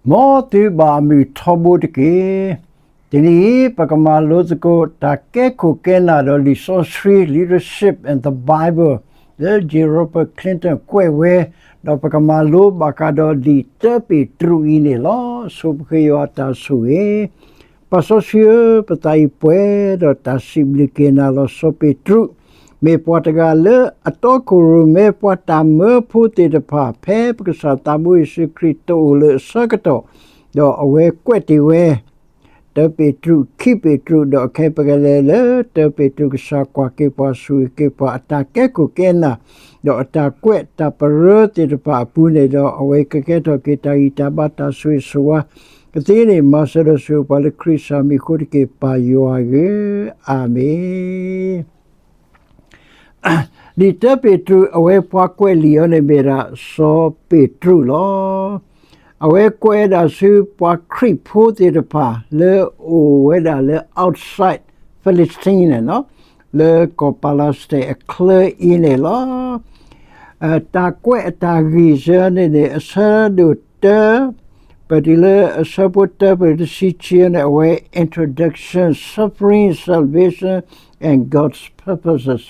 မ်သုဘၣ်အမုာ်ထီဘိတက့ၢ်. တနံၤအံၤ ပကမၤလိသကိး တၢ်ကဲခိၣ်ကဲနၢ်ဒီးလံာ်စီဆှံ Leadership and the Bible လၢ J Robert Clinton ကွဲးဝဲ, ဒီးပကမၤလိဘၣ်ဃးဒီးလံာ်တၢပ့းတရူးအံၤန့ၣ်လီၤ. ဆိပဃ့ယွၤအတၢ်ဆိၣ်ဂ့ၤ. ပၢ်စီဆှံဧၢ, ပသးအံၤပှဲၤဒီးတၢ်စံးဘျုးက့ၤနၤလီၤ. စီၤပ့းတရူး မ့ၢ်ပှၤတဂၤလၢအတီခိၣ်ရိၣ်မဲပှၤတၢ်မၢဖိသ့ၣ်တဖၣ် ဖဲပကစၢ်သးဘိယ့ၣ်ၡူးခရံာ်တအိၣ်လၢအဆၢကတီၢ်, ဒီးအဝဲကွဲးတ့ၢ်ဝဲ တၢပ့းတရူး, ခံပ့းတရူး, ဒီးခဲအံၤပကလဲၤလၢ တၢပ့းတရူး, ကစၢ်ကွၢ်က့ၤပှၤ, ဆိၣ်ဂ့ၤက့ၤပှၤ, အတၢ်ကဲခိၣ်ကဲနၢ်, ဒီးအတၢ်ကွဲးတၢ်ပရၢသ့ၣ်တဖၣ်အပူၤန့ၣ်ဒီး အဝဲကကဲထီၣ်က့ၤတၢ်ဂံၢ်တၢ်ဘါတၢ်ဆိၣ်ဂ့ၤဆိၣ်ဝါ ကသ့န့ၣ် မၤစၢၤဒီးဆိၣ်ဂ့ၤပှၤလၢခရံာ်အမံၤအဃိတက့ၢ် ပၢ်ယွၤဧၢ, အၤမ့ၣ်. လံာ်တၢပ့းတရူး အဝဲပှၤကွဲးလံာ်အီၤန့ၣ်မ့ၢ်ဒၣ်စီၤပ့းတရူးလီၤ. အဝဲကွဲးဒၣ်ဆူပှၤခရံာ်ဖိသ့ၣ်တဖၣ်လၢအိၣ်ဝဲဒၣ်လၢ outside Philistine န့ၣ်လီၤ, လၢကီၢ် Palestine အချၢအံၤန့ၣ်လီၤ. တၢ်ကွဲးအတၢ်ဂ့ၢ်စၢၤန့ၣ်န့ၣ် အဆၢဒိၣ်တၢ ပတုၤလၢအဆၢဖိတၢ ပတုၤတဆံခံန့ၣ် အဝဲ introduction, suffering, salvation and God's purposes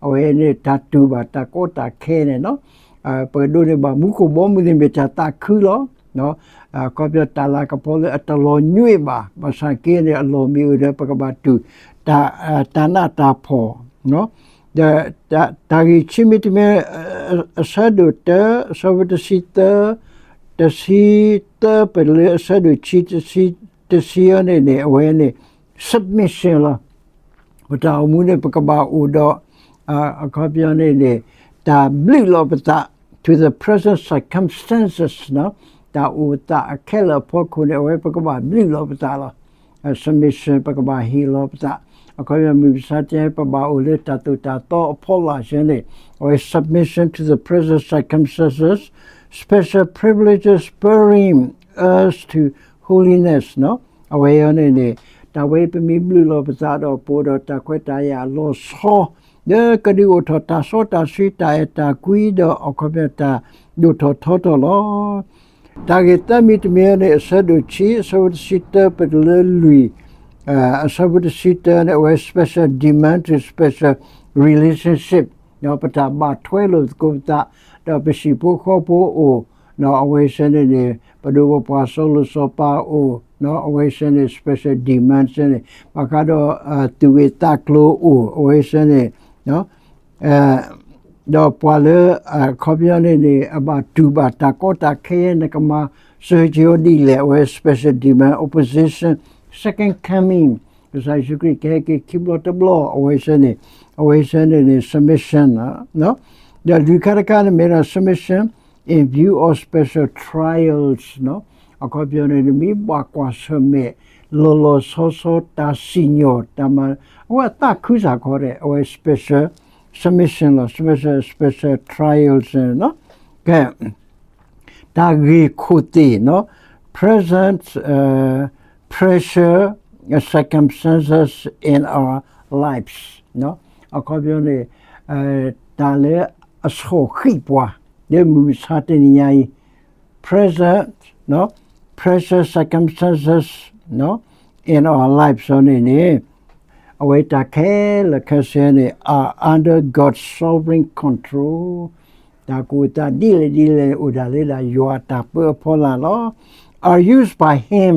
အဝဲန့ၣ် တၢ်တူၢ်ဘၣ်တၢ်ကီတၢ်ခဲန့ၣ်လီၤ. ပကဒိးန့ၢ်ဘၣ်မူခိၣ်ဘီမုၢ်န့ၣ်မ့ၢ်တၢ်သးခုလီၤ. အခီပညီတၢ်လၤကပီၤလၢအတလီၤညွံးဘၣ်, ဘၣ်ဆၣ်က့န့ၣ် အလီၢ်မ့ၢ်အိၣ်ဒီး ပကဘၣ်တူၢ် တၢ်နးတၢ်ဖှီၣ် ဒီး တၢ်ဂ့ၢ်ဆံမ့တမ့ၢ် အဆၢဒိၣ်တၢ အဆၢဖိတဆံသၢ, တဆံသၢ ပတုၤလၢအဆၢဒိၣ်ခံ တဆံအန့ၣ်န့ၣ် အဝဲန့ၣ် submission လီၤ. ပတၢ်အိၣ်မူန့ၣ် ပကဘၣ်အိၣ်ဒီး အခီပညီန့ၣ်န့ၣ် တၢ်ဘျုးလီၤပသး to the present circumstances တၢ်အိၣ်သးအခဲလၢာ်အဖီခိၣ်န့ၣ် အဝဲပကဘၣ်ဘျုးလီၤပသးလီၤ. submission ပကဘၣ်ဟ့ၣ်လီၤပသး. အခီပညီမုၢ်မဆါတနံၤ ပဘၣ်အိၣ်လၢတၢ်သိၣ်တၢ်သီအဖီလာ်ဆၢန့ၣ် အဝဲ submission to the present circumstances, special privileges spurring us to holiness အဝဲအံၤန့ၣ်န့ၣ် တၢ်ဝဲပမ့ၢ်ဘျုးလီၤပသးဒီး ပအိၣ်ဒီးတၢ်ခွဲးတၢ်ယာ်အလီၤဆီ လၢကဒုးအိၣ်ထီၣ်တၢ်စီတၢ်ဆှံ တၢ်အဲၣ်တၢ်ကွံ ဒီးအခီပညီတၢ်ဒိၣ်ထီၣ်ထီထီၣ်လီၤ. တၢ်ဂ့ၢ်သၢမံၤတမံၤန့ၣ် အဆၢဒိၣ်ခံ အဆၢဖိတဆံတၢ ပတုၤလၢလွံၢ်, အဆၢဖိတဆံတၢန့ၣ် အဝဲ special demand to special relationship ပတၢ်ဘၣ်ထွဲလိာ်သကိးပသး ဒီးပဟံၣ်ဖိဃီဖိအိၣ် အဝဲဆၢန့ၣ်န့ၣ် ပဒိၣ်ပပှၢ်စီၤလိၤစီၤပၤအိၣ် အဝဲဆၢန့ၣ် special demand ဆၢန့ၣ် ဘၣ်ဃးဒီး သူၣ်ဂ့ၢ်သးကျိၤအိၣ် အဝဲဆၢန့ၣ် ဒီးပှၤလၢအခီပညီန့ၣ်န့ၣ် အဘၣ်တူၢ်ဘၣ်တၢ်ကီတၢ်ခဲ နကမၤစၢၤက့ၤအီၤဒ်လဲၣ် အဝဲ special demand, opposition, second coming ကစၢ်ယ့ၣ်ၡူးခရံာ်ကဟဲက့ၤခံဘျီတဘျီ အဝဲဆၢန့ၣ် အဝဲဆၢန့ၣ်န့ၣ် submission ဒီးလွံၢ်ခါတခါန့ၣ်မ့ၢ်ဒၣ် submission in view of special trials အခီပညီန့ၣ် နမ့ၢ်ဘၣ်ကွၢ်ဆၢၣ်မဲာ် လီၤလီၤဆီဆီတၢ်စံၣ်ညီၣ်တၢ်မၤ အဝဲအသးခုစ့ၢ်ကီးဒီး အဝဲ special submission လီၤ special special trials ကဲ တၢ်ဂ့ၢ်ခိၣ်သ့ၣ် present pressure circumstances in our lives အခီပညီန့ၣ် တၢ်လၢအဆီၣ်ဃံးပှၤ လၢမုၢ်မဆါတနံၤညါအံၤ present pressure circumstances in our lives န့ၣ်န့ၣ် အဝဲတၢ်ခဲလၢာ်ခဲဆ့န့ၣ် are under God's sovereign control တၢ်ကူၣ်သးဒ်လဲၣ်ဒ်လဲၣ်န့ၣ် အိၣ်ဒၣ်လၢဒၣ်ယွၤအတၢ်ပၢအဖီလာ်လီၤ. are used by him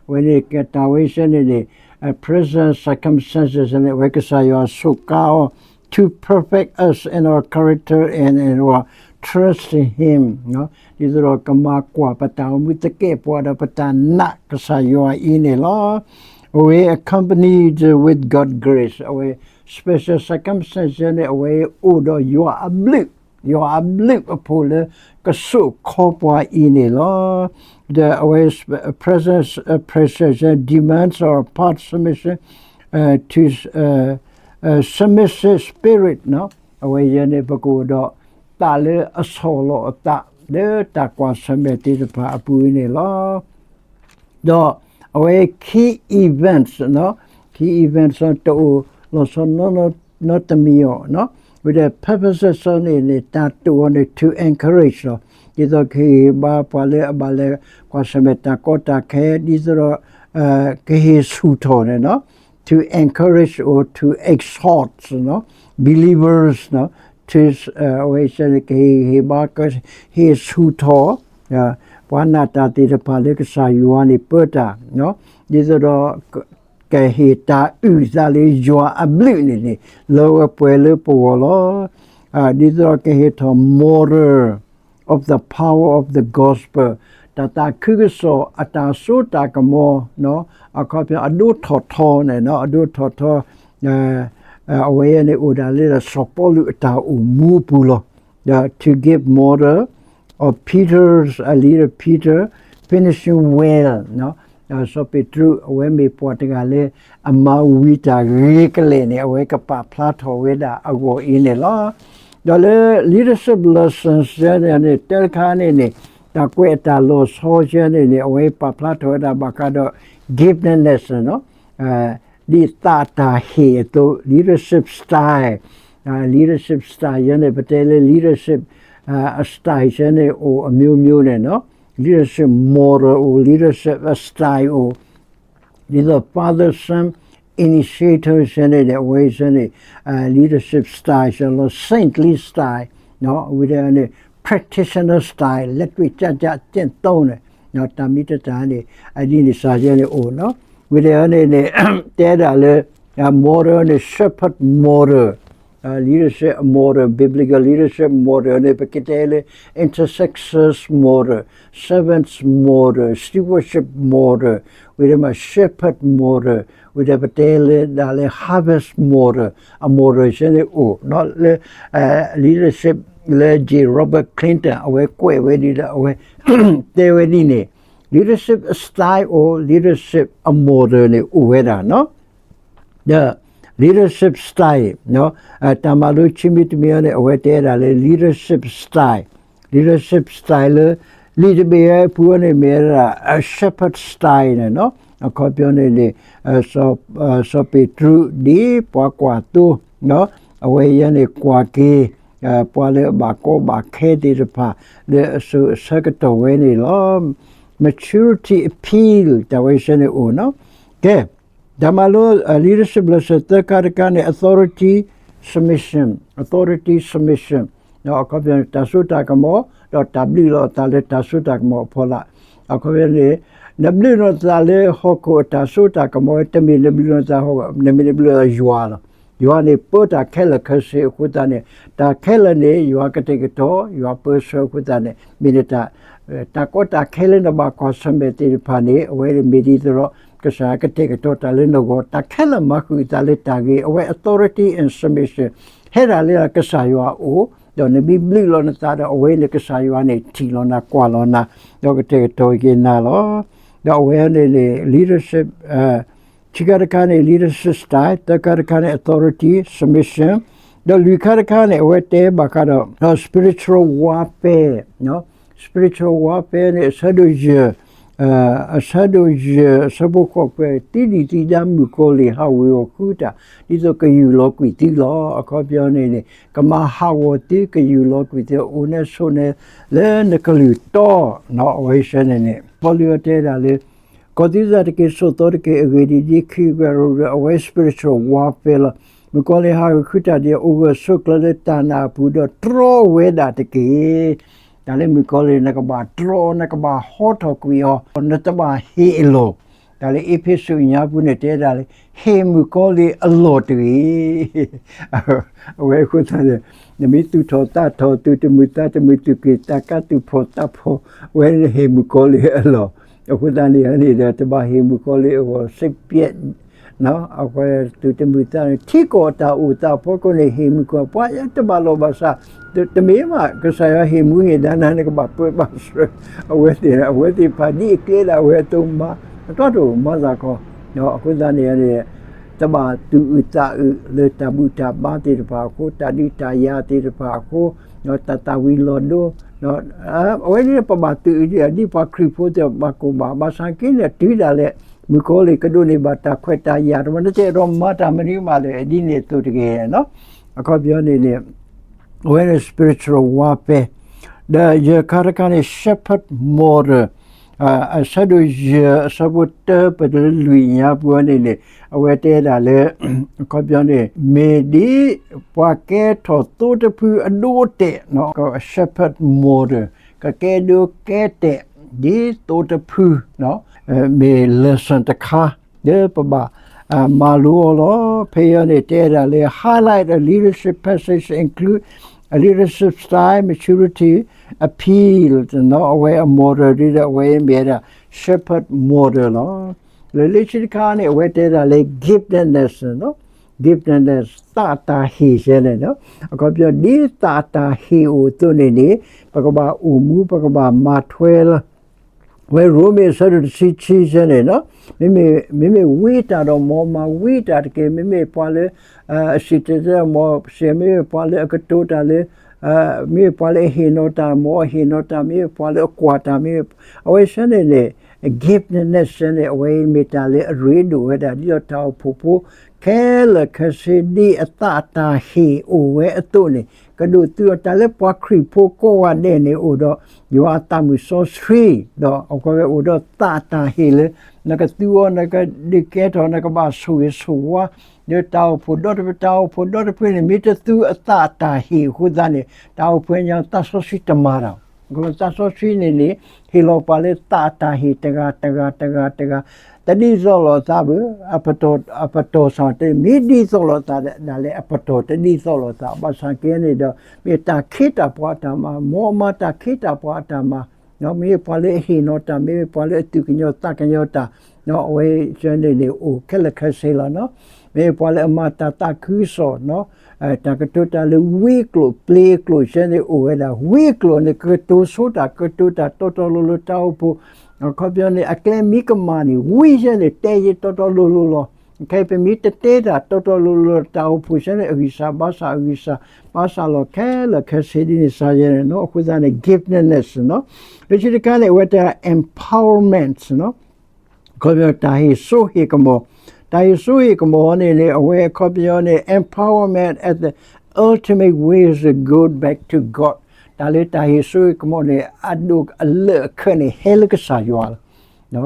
အဝဲန့ၣ် တၢ်ဝဲဆၢန့ၣ်န့ၣ် present circumstances န့ၣ် အဝဲကစၢ်ယွၤစူးကါအီၤ to perfect us in our character and in our trust in him ဒ်သိးဒီးကမၤကွၢ်ပတၢ်အိၣ်မူသကဲာ်ပဝးဒီးပတၢ်နာ်ကစၢ်ယွၤအံၤန့ၣ်လီၤ. အဝဲ accompanied with God's grace အဝဲ special circumstances န့ၣ် အဝဲအိၣ်ဒီးယွၤအဘျုး ယွၤအဘျုးအဖှိၣ်လၢကစိာ်ခီပှၤအံၤန့ၣ်လီၤ. ဒီးအဝဲ present pressure demands our part submission to submissive spirit အဝဲယဲန့ၣ် ပကအိၣ်ဒီးသးလၢအဆီၣ်လီၤအသး လၢတၢ်ကွၢ်ဆၢၣ်မဲာ်သ့ၣ်တဖၣ်အပူၤအံၤန့ၣ်လီၤ. ဒီးအဝဲ key events, key events တအိၣ်လီၤဆီနီတမံၤအီၤ, ဝံၤဒီး purposes န့ၣ်န့ၣ် တၢ်တိာ်အီၤန့ၣ် to encourage လီၤ. ဒ်သိးကဟ့ၣ်ဂံၢ်ဟ့ၣ်ဘါပှၤလၢအဘၣ်လဲၤကွၢ်ဆၢၣ်မဲာ်တၢ်ကီတၢ်ခဲ ဒ်သိးဒီး ကဟ့ၣ်ဆူၣ်ထီၣ်န့ၣ် to encourage or to exhort believers to အဝဲန့ၣ် ကဟ့ၣ်ဂံၢ်ဟ့ၣ်ဘါ ကဟ့ၣ်ဆူၣ်ထီၣ် ပှၤနာ်တၢ်သ့ၣ်တဖၣ်လၢကစၢ်ယွၤန့ၣ်ပၢတၢ် ဒ်သိးဒီး ကဟ့ၣ်တၢ်အုၣ်သးလၢယွၤအဘျုးန့ၣ်န့ၣ် လၢဝဲပှဲၤလၢပဂီၢ်လီၤ. ဒ်သိးဒီးကဟ့ၣ်ထီၣ် moral of the power of the gospel တၢ်သးခုကစီၣ်အတၢ်စိတၢ်ကမီၤ အခီပညီအဒိထီၣ်ထီန့ၣ် အဒိထီၣ်ထီ အဝဲန့ၣ်အိၣ်ဒၣ်လၢစီၤပီလူးအတၢ်အိၣ်မူအပူၤလီၤ. to give model of Peter's, a leader Peter finishing well စီၤပ့းတရူး အဝဲမ့ၢ်ပှၤတဂၤလၢ အမၤဝံၤတၢ်ဂ့ၤကလဲာ်န့ၣ် အဝဲကပာ်ဖျါထီၣ်ဝဲဒၣ်အဂီၢ်အံၤန့ၣ်လီၤ. ဒီးလၢ leadership lessons န့ၣ် တၢတခါန့ၣ်န့ၣ် တၢ်ကွဲးအတၢ်လီၤဆီန့ၣ်န့ၣ် အဝဲပာ်ဖျါထီၣ်ဝဲဒၣ်ဘၣ်ဃးဒီး giftednessဒ်သးတၢ်ဟ့ၣ်အသိး leadership style, leadership style ယဲန့ၣ် ပတဲလၢ leadership style ယဲန့ၣ် အိၣ် အမျိုးမျိုး န့ၣ် leadership model အိၣ် leadership style အိၣ် ဒ်သိး father son initiator ယဲန့ၣ် အဝဲယဲန့ၣ် leadership style ယဲလီၤ saintly style ဝံၤဒီးန့ၣ် practitioner style လက်တွေ့ကျကျကျင့်သုံးန့ၣ် တၢ်မ့ၢ်တၢ်န့ၣ် အဒ်န့ၣ်စ့ၢ်ယဲန့ၣ်အိၣ် ဝံၤဒီးန့ၣ်န့ၣ် တဲဒၣ်လၢ model န့ၣ် shepherd model, leadership model, biblical leadership model န့ၣ် ပကတဲလၢ intercessors model, servants model, stewardship model, ဝံၤဒီးမ့ၢ် shepherd model, ဝံၤဒီးပတဲလၢဒၣ်လၢ harvest model, အ model ယဲန့ၣ်အိၣ် လၢ leadership လၢ J Robert Clinton အဝဲကွဲးဝဲဒ်ဒီး အဝဲ တဲဝဲဒ်န့ၣ် leadership style အိၣ် leadership အ model န့ၣ်အိၣ်ဝဲဒၣ် ဒီး leadership style တၢ်မၤလိခံမံၤတမံၤအံၤန့ၣ် အဝဲတဲဒၣ်လၢ leadership style, leadership style လၢ လံာ်တဘ့ၣ်အပူၤန့ၣ်မ့ၢ်ဝဲဒၣ် shepherd style န့ၣ် အခီပညီန့ၣ်န့ၣ် စီၤပ့းတရူးဒ်ပှၤကွၢ်သိ အဝဲယဲန့ၣ်ကွၢ်က့ၤ ပှၤလၢအဘၣ်ကီဘၣ်ခဲသ့ၣ်တဖၣ် လၢအစိၤအဆၢကတီၢ်ဝဲန့ၣ်လီၤ. maturity appeal တၢ်ဝဲယဲန့ၣ်အိၣ် ကဲ တၢ်မၤလိ leadership lesson သၢခါတခါန့ၣ် authority submission, authority submission အခီပညီန့ၣ် တၢ်စိတၢ်ကမီၤ ဒီးတၢ်ဘျုးလီၤအသးလၢတၢ်စိတၢ်ကမီၤအဖီလာ် အခီပညီန့ၣ် နဘျုးနသးလၢဟီၣ်ခိၣ်အတၢ်စိတၢ်ကမီၤ တမ့ၢ်နဘျုးနသးဟီၣ်ခိၣ် နမ့ၢ်နဘျုးယွၤလီၤ. ယွၤန့ၣ်ပၢတၢ်ခဲလၢာ်ခဲဆ့အဃိသတးန့ၣ် တၢ်ခဲလၢာ်န့ၣ် ယွၤကတဲာ်ကတီၤ ယွၤပၢဆှၢအဃိသတးန့ၣ် မ့ၢ်နတၢ် တၢ်ကီတၢ်ခဲလၢနဘၣ်ကွၢ်ဆၢၣ်မဲာ်သ့ၣ်တဖၣ်န့ၣ် အဝဲမ့ၢ်ဒ်သိးဒီး ကစၢ်ယွၤကတဲာ်ကတီၤတၢ်လၢနဂီၢ် တၢ်ခဲလၢာ်မၤဃုာ်အသးလၢတၢ်ဂ့ၤ အဝဲ authority and submission ဟဲဒၣ်လၢကစၢ်ယွၤအအိၣ် ဒီးနမ့ၢ်ဘျုးလီၤနသးဒီး အဝဲန့ၣ်ကစၢ်ယွၤန့ၣ် ထံၣ်လီၤနၤကွၢ်လီၤနၤ ဒီးကတဲာ်ကတီၤက့ၤနၤလီၤ. ဒီးအဝဲန့ၣ်န့ၣ် leadership ခံခါတခါန့ၣ် leadership style, သၢခါတခါန့ၣ် authority submission, ဒီးလွံၢ်ခါတခါန့ၣ် အဝဲတဲဘၣ်ဃးဒီး spiritual warfare, spiritual warfare န့ၣ် အဆၢဒိၣ်ယဲၢ် အဆၢဒိၣ်ယဲၢ် အဆၢဖိဃိး သံဒံးသံဒါမုၣ်ကီၤလံၢ်ဟးဝ့ၤအီၤဃုတၢ် ဒ်သိးကယူၢ်လီၤကွံာ်သုလီၤ. အခီပညီန့ၣ်န့ၣ် ကမၤဟးဂီၤသု ကယူၢ်လီၤကွံာ်သု အိၣ်နဲဆိးနဲလၢနကလုၢ်တီ အဝဲစဲန့ၣ်န့ၣ် ပီလူးအတဲဒၣ်လၢ ကီၢ်သူသးတက့ၢ် ဆိးသီတက့ၢ် အဂ့ၢ်ဒ်အံၤ ခံဂၤရူၤရူၤ အဝဲ spiritual warfare လီၤ. မုၣ်ကီၤလံၢ်ဟးဂီၤဃုတၢ်ဒ်အံၤ အိၣ်ဂၢၢ်ဆိးကျၢၤလၢတၢ်နာ်အပူၤ ဒီးတြီဝဲဒၣ်တက့ၢ်. တၢ်လၢမုၣ်ကီၤလံၢ် နကဘၣ်တြီ နကဘၣ်ဟီထီၣ်ကွံာ်အီၤ နတဘၣ်ဟ့ၣ်အလီၢ် တၢ်လၢအ့းဖ့းစူးညါပူၤန့ၣ် တဲဒၣ်လၢ ဟ့ၣ်မုၣ်ကီၤလံၢ်အလီၢ်တဂ့ၤ. အဝဲအဃိသတးန့ၣ် နမ့ၢ်သူၣ်ထီၣ်သးထီၣ် သူၣ်တမုာ်သးတမုာ် သူၣ်က့ၣ်သးကါ သူၣ်ဖှီၣ်သးဖှီၣ် အဝဲန့ၣ်ဟ့ၣ်မုၣ်ကီၤလံၢ်အလီၢ်. အဃိသတးန့ၣ်န့ၣ်ဒီး တဘၣ်ဟ့ၣ်မုၣ်ကီၤလံၢ်အဂီၢ် စိတ်ပျက် အဝဲသူၣ်တမုာ်သး ထံကီၢ်တၢ်အိၣ်သးအဖီခိၣ်န့ၣ် ဟ့ၣ်မုၣ်ကီၤ ပှၤတဘၣ်လိာ်ဘၣ်စး တမ့ၢ်ဘၣ် ကစၢ်ယွၤဟ့ၣ်မူဟ့ၣ်ဒါနၤ နကဘၣ်ပၢဘၣ်ဆှၢ အဝဲသ့ၣ် အဝဲသ့ၣ်တဖၣ်ဒ်အကျဲဒၣ်အဝဲအသိးမၤ အတီတအိၣ်မၤသးခီ အဃိသတးန့ၣ်န့ၣ် တဘၣ်သူၣ်အုးသးအုးလၢတၢ်ဘူၣ်တၢ်ဘါသ့ၣ်တဖၣ်အဃိ တၢ်ဒုးတၢ်ယၤသ့ၣ်တဖၣ်အဃိ တၢ်သၣ်ဝံၤလီၤဒိ အဝဲန့ၣ်ပဘၣ်သူၣ်အုးဒ်အံၤ ဒ်ပှၤခရံာ်ဖိသ့ၣ်တဖၣ်ဘၣ်ကိၢ်ဘၣ် ဘၣ်ဆၣ်က့န့ၣ် တုၤဒၣ်လဲာ် မုၣ်ကီၤလံၢ်ကဒိးန့ၢ်ဘၣ်တၢ်ခွဲးတၢ်ယာ်တမံၤ နတအဲၣ်ဒိးမၤတၢ်မနုၤမးလၢၤ ဒ်န့ၣ်အသိးတဂ့ၤ. အခီပညီန့ၣ်န့ၣ် အဝဲန့ၣ် spiritual warfare ဒီးယဲၢ်ခါတခါန့ၣ် shepherd model အဆၢဒိၣ်ယဲၢ်အဆၢဖိတၢ ပတလၢလွံၢ်ညါပူၤန့ၣ်န့ၣ် အဝဲတဲဒၣ်လၢ အခီပညီန့ၣ် မ့ၢ်ဒ်ပှၤကဲထီၣ်သိတဖုအဒိအတဲာ် shepherd model ကကဲဒိကဲတဲာ် ဒ်သိတဖု မ့ၢ် lesson တခါ လၢပဘၣ်မၤလိအီၤလီၤ. ဖဲအံၤန့ၣ် တဲဒၣ်လၢ highlight a leadership passage include a leadership style, maturity, appeal အဝဲအ model ဒ်ဒီး အဝဲမ့ၢ်ဝဲဒၣ် shepherd model လီၤ. လၢလၢဆံတခါန့ၣ် အဝဲတဲဒၣ်လၢ giftedness giftedness သးအတၢ်ဟ့ၣ်စဲန့ၣ် အခီပညီ ဒ်သးအတၢ်ဟ့ၣ်အိၣ်အသိးန့ၣ်န့ၣ် ပကဘၣ်အိၣ်မူ ပကဘၣ်မၤထွဲလီၤ. ဝဲရိမ့ၤအဆၢဒိၣ်တဆံခံစဲန့ၣ် မ့မ့ၢ်ဝံတၢ်ဒီး မ်မၤဝံတၢ်တက့ၢ်. မ့မ့ၢ်ပှၤလၢ အစံၣ်တဲၤတဲလီၤ မ်စံၣ်, မ့မ့ၢ်ပှၤလၢအကတိၤတၢ်လၢ မ့မ့ၢ်ပှၤလၢအဟ့ၣ်နီၤတၢ် မ်အဟ့ၣ်နီၤတၢ်, မ့မ့ၢ်ပှၤလၢအကွၢ်တၢ် မ့မ့ၢ် အဝဲစဲန့ၣ်န့ၣ် giftedness စဲန့ၣ် အဝဲမ့ၢ်တၢ်လၢအရ့ဒိၣ်ဝဲဒၣ် ဒ်ဒီးတၢ်အိၣ်ဖှိၣ်ဖိ ခဲလၢာ်ခဲဆ့ ဒ်အသးအတၢ်ဟ့ၣ်အိၣ်ဝဲအသိးန့ၣ် ကဒိးသုးအီၤ တၢ်လၢပှၤခရံာ်ဖိကိးဂၤဒဲးန့ၣ် အိၣ်ဒီးယွၤအသးမုၢ်စီဆှံ ဒီးအဝဲအိၣ်ဒီးသးအတၢ်ဟ့ၣ်လၢ နကသူအီၤ နကဒုးကဲထီၣ် နကဘၣ်ဆိၣ်ဂ့ၤဆိၣ်ဝါ ဒီးတၢ်အိၣ်ဖှိၣ်ဒီတဖု တၢ်အိၣ်ဖှိၣ်ဒီတဖုန့ၣ် မ့ၢ်တသူအသးအတၢ်ဟ့ၣ်အဃိသတးန့ၣ် တၢ်အိၣ်ဖှိၣ်ညါသးစီဆှံတမၤတၢ်. သးစီဆှံန့ၣ်န့ၣ် ဟ့ၣ်လီၤပှၤလၢသးအတၢ်ဟ့ၣ်တဂၤတဂၤတဂၤတဂၤ တဒ်သိးလိာ်သးဘၣ်, အပတီၢ်စ့ၢ် မ့ၢ်ဒ်သိးလိာ်သးဒၣ်လဲာ် အပတီၢ်တဒ်သိးလိာ်သး ဘၣ်ဆၣ်က့န့ၣ်ဒီး မ့ၢ်တၢ်ခ့တၢ်ပှၤအတၢ်မၤ မ်အမၤတၢ်ခ့တၢ်ပှၤအတၢ်မၤ မ့မ့ၢ်ပှၤလၢအဟ့ၣ်နီၤတၢ် မ့မ့ၢ်ပှၤလၢအသူၣ်ကညီၤသးကညီၤတၢ် အဝဲစဲန့ၣ်န့ၣ် အိၣ်ခဲလၢာ်ခဲဆ့လီၤ. မ့မ့ၢ်ပှၤလၢအမၤတၢ်သးခုကစီၣ် တၢ်ကတိၤတၢ်လၢဝံကျိာ်ပျ့ကျိာ်စဲန့ၣ်အိၣ်ဝဲဒၣ် ဝံကျိာ်န့ၣ် ကတိၤဆိတၢ် ကတိၤတၢ်တီတီလိၤလိၤ တၢ်အိၣ်ဖှိၣ် အခီပညီန့ၣ် အကျဲမ့ၢ်ကမၣ်န့ၣ် ဝံစဲန့ၣ် တဲယံာ်တီတီလိၤလိၤလီၤ. ခဲအံၤပမ့ၢ်တတဲတၢ်တီတီလိၤလိၤ တၢ်အိၣ်ဖှိၣ်စဲန့ၣ် အဂံၢ်စၢ်ဘါစၢ် အဂံၢ်စၢ်ဘါစၢ်လီၤ ခဲလၢာ်ခဲဆ့ဒ်န့ၣ်စ့ၢ်ကီးန့ၣ် အဃိသတးန့ၣ် giftedness လၢဆံတခါန့ၣ် အဝဲတဲ empowerment အခီပညီ တၢ်ဟ့ၣ်စိဟ့ၣ်ကမီၤ, တၢ်ဟ့ၣ်စိဟ့ၣ်ကမီၤန့ၣ်န့ၣ် အဝဲအခီပညီန့ၣ် empowerment as the ultimate way to go back to God တၢ်လၢတၢ်ဟ့ၣ်စိဟ့ၣ်ကမီၤန့ၣ် အဒိၣ်အလၢာ်အခၢးန့ၣ် ဟဲလၢကစၢ်ယွၤလီၤ.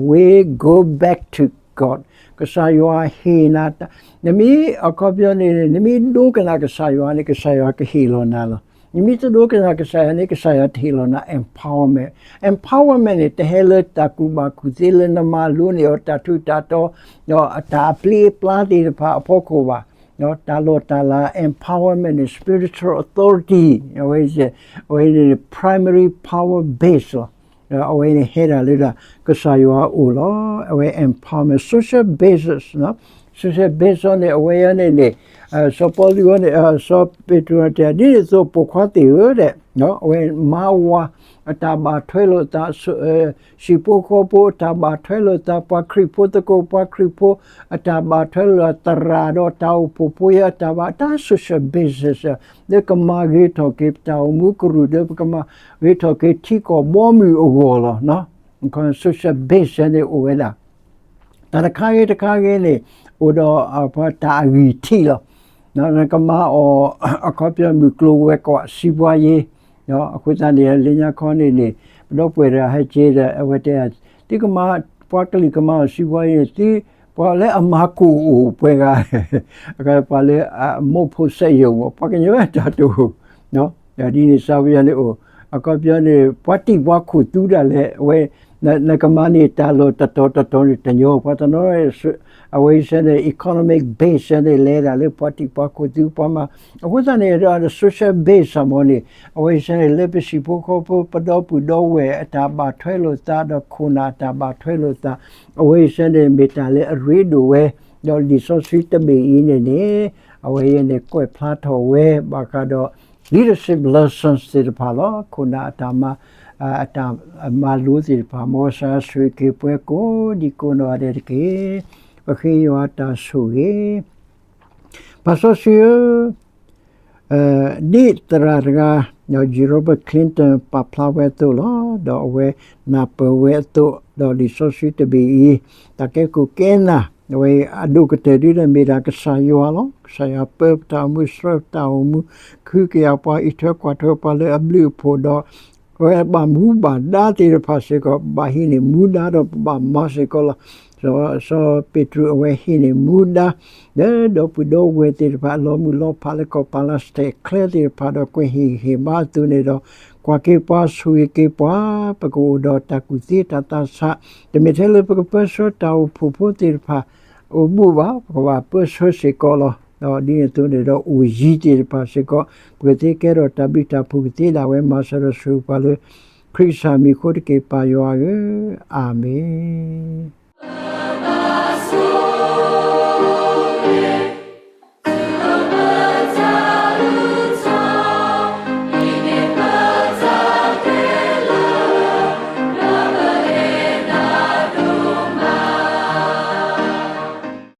way go back to God ကစၢ်ယွၤဟ့ၣ်နၤ, နမ့ၢ်အခီပညီန့ၣ် နမ့ၢ်ဒိကနၣ်ကစၢ်ယွၤန့ၣ် ကစၢ်ယွၤကဟ့ၣ်လီၤနၤလီၤ. နမ့ၢ်တဒိကနၣ်ကစၢ်ယွၤန့ၣ် ကစၢ်ယွၤတဟ့ၣ်လီၤနၤ empowerment, empowerment န့ၣ် တဟဲလၢတၢ်ကူၣ်ဘၣ်ကူၣ်သ့လၢနမၤလိန့ၢ်အီၤ တၢ်ထူးတၢ်တီၤ ဒီးတၢ်အပျ့အပျါသ့ၣ်တဖၣ်အဖီခိၣ်ဘၣ်. တၢ်လီၢ်တၢ်လၤ empowerment န့ၣ် spiritual authority အဝဲ အဝဲန့ၣ် primary power base လီၤ. အဝဲန့ၣ်ဟဲဒၣ်လၢဒၣ်ကစၢ်ယွၤအအိၣ်လီၤ. အဝဲ empowerment social basis, social basis န့ၣ် အဝဲန့ၣ်န့ၣ် စီၤပီလူးန့ၣ် စီၤပ့းတရူးတဲ ဒ်န့ၣ်အသိး ပိာ်ခွါသ့ၣ်ဧၢ တဲ အဝဲမၤဝၤ အတၢ်ဘၣ်ထွဲလိာ်သး ဟံၣ်ဖိဃီဖိအတၢ်ဘၣ်ထွဲလိာ်သး ပှၤခရံာ်ဖိသကိး ပှၤခရံာ်ဖိအတၢ်ဘၣ်ထွဲလိာ်သး သရၣ်ဒီးတၢ်အိၣ်ဖှိၣ်ဖိအတၢ်ဘၣ် တၢ် social basis လၢကမၤဂ့ၤထီၣ်က့ၤပတၢ်အိၣ်မူကရူၢ် လၢပကမၤဂ့ၤထီၣ်က့ၤထံကီၢ်ဘီမုၢ်အဂီၢ်လီၤ. social basis န့ၣ်အိၣ်ဝဲဒၣ် တၢ်တခါဂ့ၤတခါဂ့ၤန့ၣ် အိၣ်ဒီးတၢ်အဂံၢ်ထံးလီၤ. နကမၤအီၤ အခီပညီမုၢ်ကျိၤဝဲၤကွာ် စံးပှၤယ့ အဃိသတးန့ၣ် လၢညါခီန့ၣ်န့ၣ် ပဒီပုၢ်ဝဲၢ်တဂၤဟဲက့ၤဒီး အဝဲတဲ သုကမၤ ပှၤကလုာ်ကမၤအီၤစံးပှၤယ့န့ၣ် သု ပှၤလၢအမၤကိၣ်အိၣ်ပှဲၤဂၤ ပှၤလၢအမိၢ်ဖိစက်ရုံ ပှၤကညီတၢ်တအိၣ် ဒ်န့ၣ်စံးပှၤယ့န့ၣ်အိၣ် အခီပညီန့ၣ် ပှၤတံာ်ပှၤခိၣ်သူဒၣ်လဲာ် အဝဲ နကမၤန့ၢ်တၢ်လီၢ်တတီၤတတီၤန့ၣ်တညီ ပှၤတနီၤ အဝဲစဲန့ၣ် economic base စဲန့ၣ် လဲၤဒၣ်လၢပှၤတံာ်ပှၤခိၣ်သူ ပှၤမၤ အဃိသတးန့ၣ်ဒီး social base မ့ၢ်န့ၣ် အဝဲစဲန့ၣ် လၢပဟံၣ်ဖိဃီဖိ ပဒီပုၢ်ဒီဝဲၢ်အတၢ်ဘၣ်ထွဲလိာ်သး ဒီးခိၣ်နၢ်အတၢ်ဘၣ်ထွဲလိာ်သး အဝဲစဲန့ၣ် မ့ၢ်တၢ်လၢအရ့ဒိၣ်ဝဲ ဒီးလံာ်စီဆှံတဘ့ၣ်အံၤန့ၣ်န့ၣ် အဝဲအံၤန့ၣ် ကွဲးဖျါထီၣ်ဝဲ ဘၣ်ဃးဒီး leadership lessons သ့ၣ်တဖၣ်လီၤ. ခိၣ်နၢ်အတၢ်မၤ အတၢ်မၤလိသ့ၣ်တဖၣ် မ်ကစၢ်ယွၤဆိၣ်ဂ့ၤက့ၤပှၤကိးဒံကိးနီၢ်ဂၤဒဲးတက့ၢ်. ပဃ့ယွၤတၢ်ဆိၣ်ဂ့ၤ ပၢ်စီဆှံဧၢ, ဒ်သရၣ်တဂၤ Grover Cleveland ပာ်ဖျါဝဲအသိးလီၤ. ဒီးအဝဲနၢ်ပၢၢ်ဝဲအသိး ဒီးလံာ်စီဆှံတဘ့ၣ်အံၤ တၢ်ကဲခိၣ်ကဲနၢ် အဝဲအဒိၣ်ကတၢၢ်ဒ်န့ၣ်မ့ၢ်ဒၣ်ကစၢ်ယွၤလီၤ. ကစၢ်ယွၤပၢပတၢ်အိၣ်မူ ဆှၢပတၢ်အိၣ်မူ, ခုကယာ်ပှၤ အံးထွဲကွၢ်ထွဲပှၤလၢအဘျုးအဖှိၣ်ဒီး အဝဲအဘၣ်မူဘၣ်ဒါသ့ၣ်တဖၣ်စ့ၢ်ကီး ဘၣ်ဟံးန့ၢ်မူဒါဒီးပဘၣ်မၤစ့ၢ်ကီးလီၤ. စီၤပ့းတရူးအဝဲဟံးန့ၢ်မူဒါ လၢဒီပုၢ်ဒီဝဲၢ်သ့ၣ်တဖၣ်အလီၤမုၢ်လီၤဖးလၢကီၢ်ပၤလၢစတဲာ်ချဲသ့ၣ်တဖၣ်ဒီးကွဲးဟ့ၣ်ဂံၢ်ဟ့ၣ်ဘါအသိးန့ၣ်ဒီး ကွၢ်က့ၤပှၤဆိၣ်ဂ့ၤက့ၤပှၤ ပကအိၣ်ဒီးတၢ်ကူၣ်သ့တၢ်သးဆး တမ့ၢ်ထဲလၢပကပၢဆှၢတၢ်အိၣ်ဖှိၣ်ဖိသ့ၣ်တဖၣ် အိၣ်ဘူးဘၣ် ပကဘၣ်ပၢဆှၢစ့ၢ်ကီးလီၤ. ဒီးဒ်န့ၣ်အသိးန့ၣ်ဒီးအိၣ်ယံၤသ့ၣ်တဖၣ်စ့ၢ်ကီး ပကသ့ကဲထီၣ်တၢ်ဘျုးတၢ်ဖှိၣ်ကသ့ဒၣ်ဝဲ မၤစၢၤဒီးဆိၣ်ဂ့ၤပှၤလၢ ခရံာ်ကစၢ်မံၤအဃိတက့ၢ် ပၢ်ယွၤဧၢ, အၤမ့ၣ်.